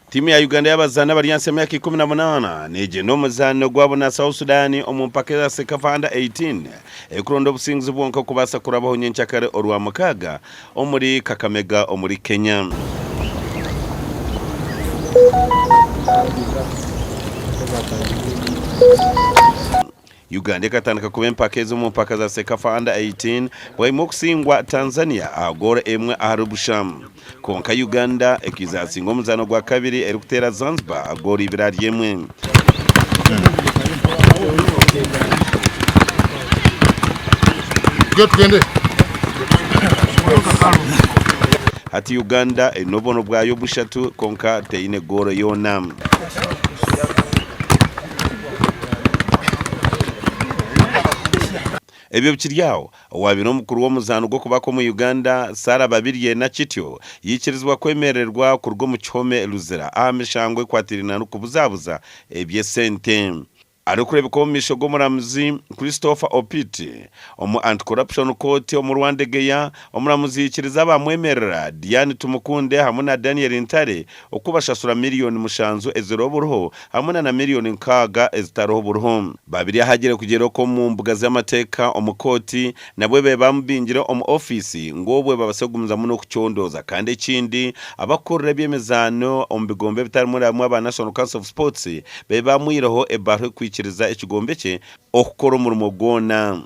Tiimu ya Uganda y'abazaani abari ahansi y'emyaka 18 neegyenda omu muzaano gwabo na South Sudan omu mpaka eza CECAFA Under 18 erikuronda obusinguzi bwonka kubaasa kurabaho nyenkyakare Orwamukaaga omuri Kakamega omuri Kenya. Uganda ekatandika kuba empaka ezi omu mpaka za CECAFA Under 18 bwanyima y'okusingwa Tanzania aha goolo emwe ahari busha. Kwonka Uganda ekaiza yasinga omuzaano gwa kabiri erikuteera Zanzibar goolo ibiri ahari emwe. Hati Uganda eine obubono bwayo bushatu kwonka teine goolo yoona. Ebyo bikiri aho, owaabaire omukuru w'omuzaano gw'okubaka omu Uganda, Sarah Babirye Nakityo yaikirizibwa kwemererwa kuruga omu kihome Luzira aha mishango ekwatiraine n'okubuzabuza eby'esente. Arikureebeka omu maisho g'omuramuzi Christopher Opit omu Anti-Corruption Court omu Rwandegeya, omuramuzi yaikiriza abamwemerera, Diane Tumukunde hamwe na Daniel Ntare okubashashura miriyoni mushanju eziriho oburiho hamwe na na miriyoni nkaaga ezitariho buriho. Babirye ahagire kugyera okwo omu mbuga z'amateeka omu kooti nabwe be bamubingire omu ofiisi ngu obwe babase kugumizamu n'okucondooza kandi ekindi abakukurira eby'emizaano omu bigombe ebitari bimwe na bimwe aba National Council of Sports be bamwireho ebaruha ekwikiriza ekigombe kye okukora omurimo gwona.